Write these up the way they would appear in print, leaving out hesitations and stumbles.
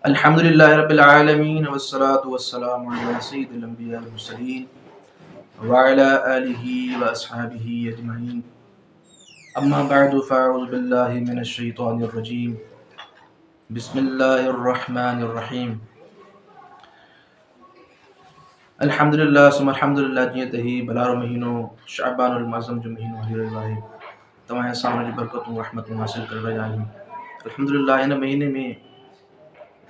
الحمد لله رب العالمين والصلاة والسلام على سيد الأنبياء والمرسلين وعلى آله وأصحابه أجمعين أما بعد فأعوذ بالله من الشيطان الرجيم بسم الله الرحمن الرحيم الحمد لله ثم الحمد لله جيئن ته هي ڀلارو مهينو شعبان المعظم جو مهينو هلي رهيو آهي توهان ۽ اسان ان جون برڪتون رحمتون حاصل ڪري رهيا آهيون الحمد لله هن مهيني ۾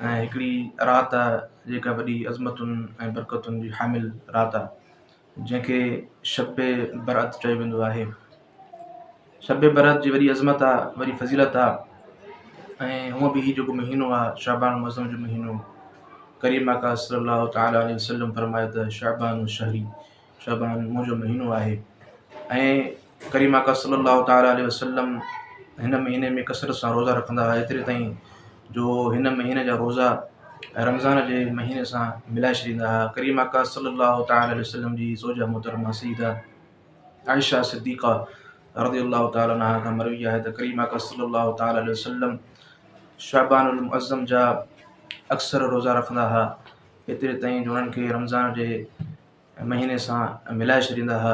۽ هڪڙي رات آهي جيڪا وڏي عظمتن ۽ برڪتن جي حامل رات آهي جنهن کي شب برات چيو ويندو آهي شب برات جي وڏي عظمت آهي وڏي فضيلت آهي ۽ هونء به هي جيڪو مهينو آهي شعبان المعظم جو مهينو ڪريم آقا صلي الله تعالٰي عليه وسلم فرمايو ته شعبان شهري شعبان منهنجو مهينو آهي ۽ ڪريم آقا صلي الله تعالٰي عليه وسلم هن مهيني ۾ ڪثرت سان روزا رکندا هئا ايتري تائين جو هن مهيني جا روزا رمضان جي مهيني سان ملائي ڇڏيندا هئا ڪريم آقا صلي الله تعالٰي عليه وسلم جي زوجه محترمه سيده عائشه صديقه رضي الله تعالٰي عنها کان مروي آهي ته ڪريم آقا صلي الله تعالٰي عليه وسلم شعبان المعظم جا اڪثر روزا رکندا هئا ايتري تائين جو انهن کي رمضان جي مهيني سان ملائي ڇڏيندا ها.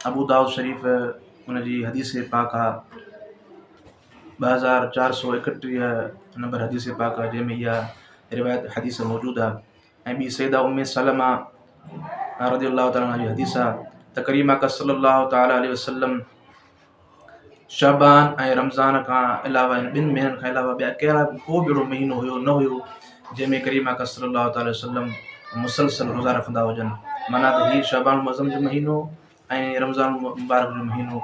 ابو دائود شريف ان جي حديث پاڪ آ 2431 نمبر حديث پاڪ آ جنهن ۾ اها روايت حديث موجود آ ۽ ٻي سيده ام سلمه رضي الله تعالٰي عنها جي حديث آ ته ڪريم آقا صلي الله تعالٰي عليه وسلم شعبان ۽ رمضان کان علاوه ان ٻن مهينن کان علاوه ٻيا ڪهڙا به ڪو به اهڙو مهينو هيو نه هيو جنهن ۾ ڪريم آقا صلي الله تعالٰي وسلم مسلسل روزا رکندا هجن معنيٰ ته هي شعبان المعظم جو مهينو ۽ رمضان المبارڪ جو مهينو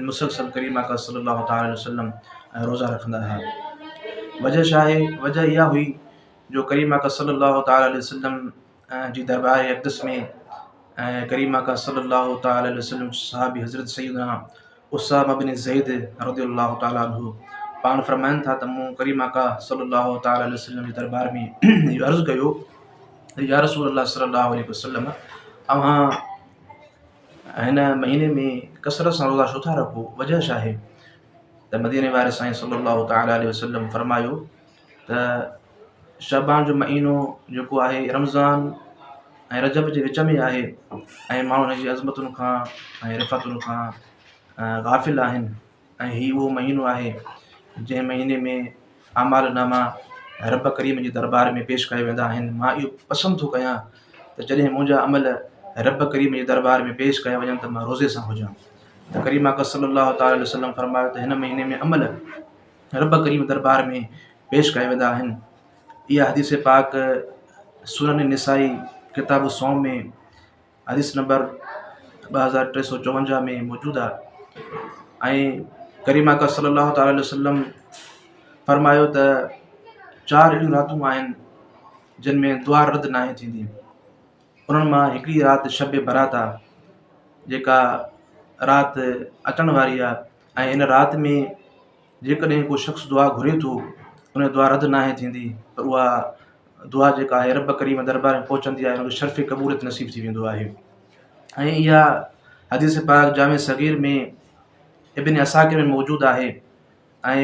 مسلسل ڪريم آقا صلي الله تعالٰي وسلم روزا رکندا هئا وجه ڇا آهي وجه اها هئي جو ڪريم آقا صلي الله تعالٰي وسلم جي دربار اقدس ۾ ۽ ڪريم آقا صلي الله تعالٰي عليه وسلم صحابي حضرت سيدنا اسامه بن زيد رضي الله تعالٰي عنه پاڻ فرمائن ٿا ته مون ڪريم آقا صلي الله تعالٰي عليه وسلم جي دربار ۾ اهو عرض ڪيو ته يا رسول الله صلي الله عليه وسلم اوهان هن مهيني ۾ ڪثرت سان روزا ڇو ٿا رکو وجه ڇا آهي ته مديني واري سائين صلي الله تعالٰي عليه وسلم فرمايو ته شعبان جو مهينو جيڪو آهي رمضان ۽ رجب جي وچ ۾ آهي ۽ ماڻهو هن جي عظمتن کان ۽ رفتن کان غافل آهن ۽ هي اهو مهينو آهي جنهن مهيني ۾ اعمال ناما رب ڪريم جي دربار ۾ پيش ڪيا ويندا آهن مان اهو پسند ٿو ڪيان ته جڏهن منهنجا عمل رب ڪريم جي دربار ۾ پيش ڪيا وڃن ته مان روزي سان هجان ته ڪريم آقا صلي الله تعالي عليه وسلم فرمايو ته هن مهيني ۾ عمل رب ڪريم دربار ۾ پيش ڪيا ويندا آهن. اها حديث پاڪ سنن نسائي ڪتاب الصوم ۾ حديث نمبر 2354 ۾ موجود آهي ۽ ڪريم آقا صلي الله تعالٰي عليه وسلم فرمايو ته چار اهڙيون راتون آهن جن ۾ دعا رد ناهي ٿيندي انهن مان هڪڙي رات شب برات آهي جيڪا رات اچڻ واري آهي ۽ ان رات ۾ جيڪڏهن ڪو شخص دعا گهري ٿو ان جي دعا رد ناهي ٿيندي پر اها دعا جيڪا آهي رب ڪريم دربار ۾ پهچندي آهي ان کي شرف قبوليت نصيب ٿي ويندو آهي ۽ اها حديث پاڪ جامع صغير ۾ ابن عساڪر ۾ موجود آهي ۽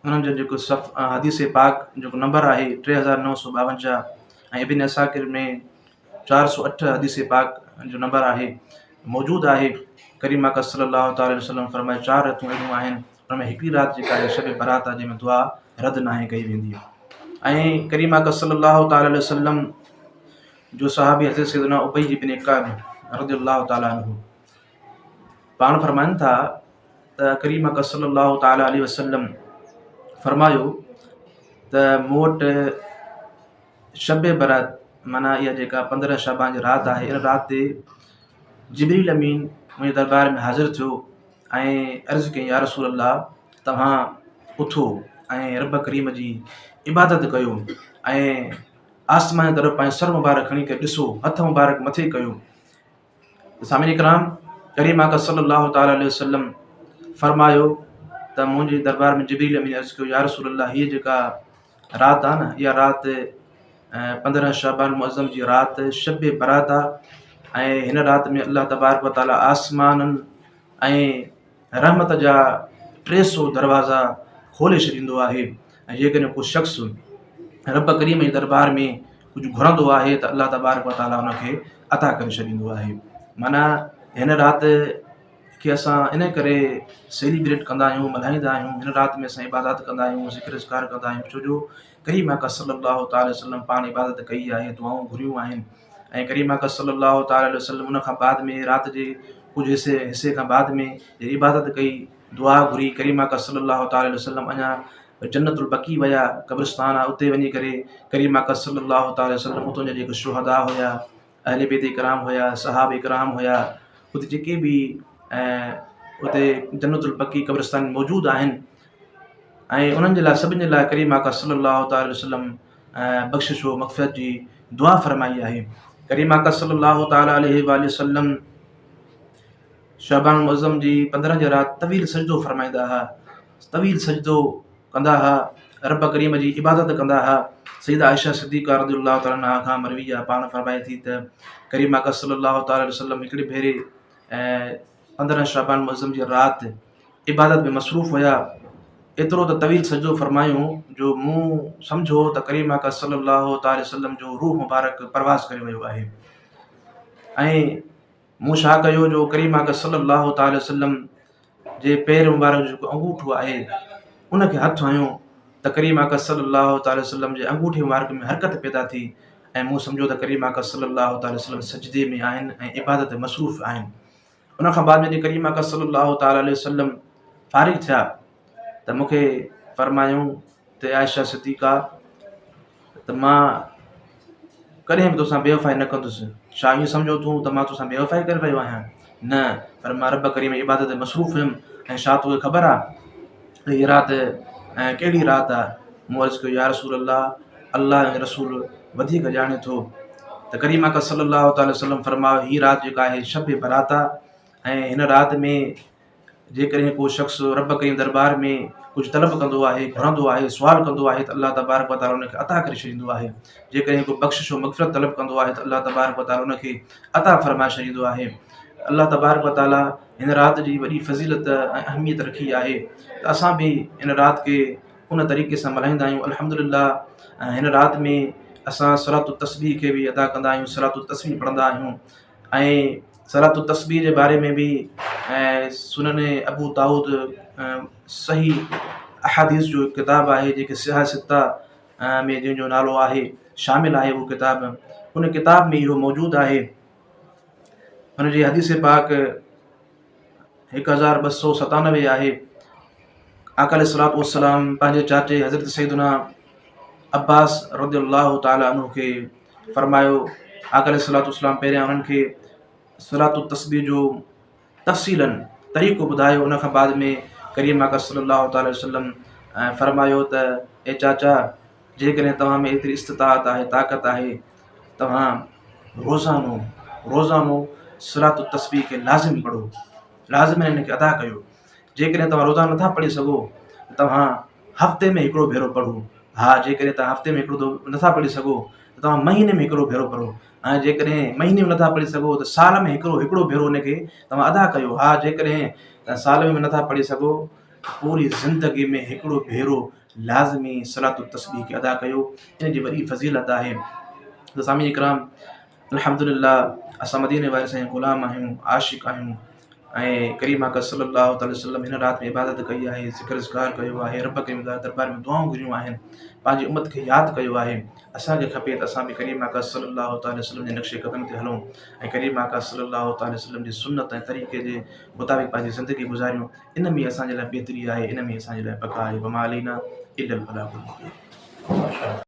انهن جو جيڪو صف حديث پاڪ جيڪو نمبر آهي 3952 ۽ ابن عساڪر ۾ 408 حديث پاڪ جو نمبر آهي موجود آهي ڪريم آقا صلي الله تعالٰي عليه وسلم فرمايو چار راتون اهڙيون آهن ان ۾ هڪڙي رات جيڪا آهي شب برات آهي جنهن ۾ دعا رد ناهي ڪئي ويندي ۽ ڪريم آقا صلي الله تعالٰي عليه وسلم جو صحابي حضرت سيدنا ابي بن ڪعب رضي الله تعالٰي عنه پاڻ فرمائن ٿا ته ڪريم آقا صلي الله تعالٰي عليه وسلم فرمايو ته مون وٽ شب برات معنيٰ اها جيڪا پندرهن شعبان جي رات آهي ان رات تي جبريل امين منهنجي دربار ۾ حاضر ٿيو ۽ عرض ڪيائين يا رسول الله توهان اٿو ۽ رب ڪريم جي عبادت ڪيو ۽ آسمان جي طرف پنهنجو سر مبارڪ کڻي ڪري ڏسو هٿ مبارڪ مٿي ڪيو سامعين اڪرام ڪريم آقا صلي الله تعالٰي عليه وسلم فرمايو ته منهنجي دربار ۾ جبريل امين عرض ڪيو يا رسول الله هيء جيڪا رات آهي نه اها رات پندرهن شعبان معظم جي رات شب برات آهي ۽ هن رات ۾ الله تبارڪ وتعاليٰ آسمانن ۽ رحمت جا 300 دروازا کولي ڇڏيندو آهي ۽ جيڪڏهن ڪو شخص رب ڪريم جي دربار ۾ ڪجهه گهرندو آهي ته الله تبارڪ وتعاليٰ ان کي عطا ڪري ڇڏيندو آهي معنيٰ هن رات کي اسان ان ڪري سيليبريٽ ڪندا آهيون ملهائيندا آهيون هن رات ۾ اسان عبادت ڪندا آهيون ذڪر اذڪار ڪندا آهيون ڇو جو ڪريم آقا صلي الله تعالٰي وسلم پاڻ عبادت ڪئي آهي دعائون گهريون آهن ۽ ڪريم آقا صلي الله تعالٰي وسلم ان کان بعد ۾ رات جي ڪجهه حصي حصي کان بعد ۾ عبادت ڪئي دعا گهري ڪريم آقا صلي الله تعالٰي وسلم اڃا جنت البقيع ويا قبرستان آ اتي وڃي ڪري ڪريم آقا صلي الله تعالٰي وسلم اتان جا جيڪي شهداء هيا اهل بيت ڪرام هيا صحابه ڪرام هيا اتي جيڪي به اتي جنت البقيع قبرستان موجود آهن ۽ انهن جي لاء سڀني جي لاء ڪريم آقا صلي الله تعالٰي وسلم بخشش و مغفرت جي دعا فرمائي آهي ڪريم آقا صلي الله تعالٰي عليه واٰله وسلم شعبان المعظم جي 15 جي رات طويل سجدو فرمائيندا ها طويل سجدو ڪندا ها رب ڪريم جي عبادت ڪندا ها سيده عائشه صديقه رضي الله تعالٰي عنها کان مروي آ پاڻ فرمائي ٿي ته ڪريم آقا صلي الله تعالٰي عليه وسلم هڪڙي ڀيري 15 شعبان معظم جي رات عبادت ۾ مصروف هيا ايترو ته طويل سجدو فرمايو جو مون سمجهو ته ڪريم آقا صلي الله تعالٰي وسلم جو روح مبارڪ پرواز ڪري ويو آهي ۽ مون ڇا ڪيو جو ڪريم آقا صلّي الله تعالٰي وسلّم جي پير مبارڪ جو جيڪو انگوٺو آهي ان کي هٿ هنيو ته ڪريم آقا صلّي الله تعالٰي وسلّم جي انگوٺي مبارڪ ۾ حرڪت پيدا ٿي ۽ مون سمجهيو ته ڪريم آقا صلّي الله تعالٰي وسلّم سجدي ۾ آهن ۽ عبادت مصروف آهن ان کان بعد ۾ جڏهن ڪريم آقا صلّي الله تعالٰي عليه وسلّم فارغ ٿيا ته مون کي فرمايائون ته عائشه صديقه ته مان ڪڏهن به توسان بيوفائي نه ڪندس. ڇا ائين سمجهو تون ته مان توسان بيوفائي ڪري رهيو آهيان؟ نه، پر مان رب ڪريم جي عبادت ۾ مصروف هيم ۽ ڇا توکي خبر آهي ته هيء رات ڪهڙي رات آهي؟ مون عرض ڪيو، يا رسول الله! الله ۽ رسول وڌيڪ ڄاڻي ٿو. ته ڪريم آقا صلّي الله تعالٰي وسلّم فرمايو، هيء رات جيڪا آهي شب برات آهي ۽ هن رات ۾ جيڪڏهن ڪو شخص رب ڪريم درٻار ۾ ڪجهه طلب ڪندو آهي، گهرندو آهي، سوال ڪندو آهي ته الله تبارڪ وتعاليٰ ان کي عطا ڪري ڇڏيندو آهي. جيڪڏهن ڪو بخشش و مغفرت طلب ڪندو آهي ته الله تبارڪ وتعاليٰ ان کي عطا فرمائي ڇڏيندو آهي. الله تبارڪ وتعاليٰ هن رات جي وڏي فضيلت ۽ اهميت رکي آهي ته اسان به ان رات کي ان طريقي سان ملهائيندا آهيون. الحمدلله هن رات ۾ اسان صلوة التسبيح کي به ادا ڪندا آهيون، صلوة التسبيح پڙهندا آهيون ۽ صلوة التسبيح جي باري ۾ به سنن ابو داؤد صحيح احاديث جو هڪ ڪتاب آهي جيڪي صحاح سته ۾ جنهن جو نالو آهي شامل آهي اهو ڪتاب ان ڪتاب ۾ اهو موجود آهي ان جي حديث پاڪ 1297 آهي آقا عليه الصلوة والسلام پنهنجي چاچي حضرت سيدنا عباس رضي الله تعالٰي عنه کي فرمايو آقا عليه الصلوة والسلام پهريان انهن کي صلوة التسبيح جو تفصيلا طريقو ٻڌايو ان کان بعد ۾ ڪريم آقا صلي الله تعالٰي وسلم فرمايو ته اي چاچا جيڪڏهن توهان ۾ ايتري استطاعت آهي طاقت آهي توهان روزانو روزانو صلوة التسبيح کي لازم پڙهو لازم ان کي ادا ڪيو جيڪڏهن توهان روزانو نٿا پڙهي سگهو ته توهان هفتي ۾ هڪڙو ڀيرو پڙهو ها جيڪڏهن توهان هفتي ۾ هڪڙو دفعو نٿا پڙهي سگهو ته توهان مهيني ۾ هڪڙو ڀيرو پڙهو ۽ جيڪڏهن مهيني ۾ نٿا پڙهي سگهو ته سال ۾ هڪڙو هڪڙو ڀيرو ان کي توهان ادا ڪيو ها جيڪڏهن توهان سال ۾ نٿا پڙهي سگهو پوري زندگي ۾ هڪڙو ڀيرو لازمي صلوة التسبيح کي ادا ڪيو ان جي وڏي فضيلت آهي ته سامعين اڪرام الحمدلله اسان مديني واري سائين غلام آهيون عاشق آهيون ۽ ڪريم آقا صلي الله تعالي وسلم هن رات ۾ عبادت ڪئي آهي ذڪر اذڪار ڪيو آهي رب ڪريم دربار ۾ دعائون گهريون آهن پنهنجي امت کي ياد ڪيو آهي اسان کي کپي ته اسان به ڪريم آقا صلي الله تعالي وسلم جي نقش قدم تي هلون ۽ ڪريم آقا صلي الله تعالي وسلم جي سنت ۽ طريقي جي مطابق پنهنجي زندگي گذاريون ان ۾ اسان جي لاء بهتري آهي ان ۾ اسان جي لاء بقا آهي وما علينا الا البلاغ المبين.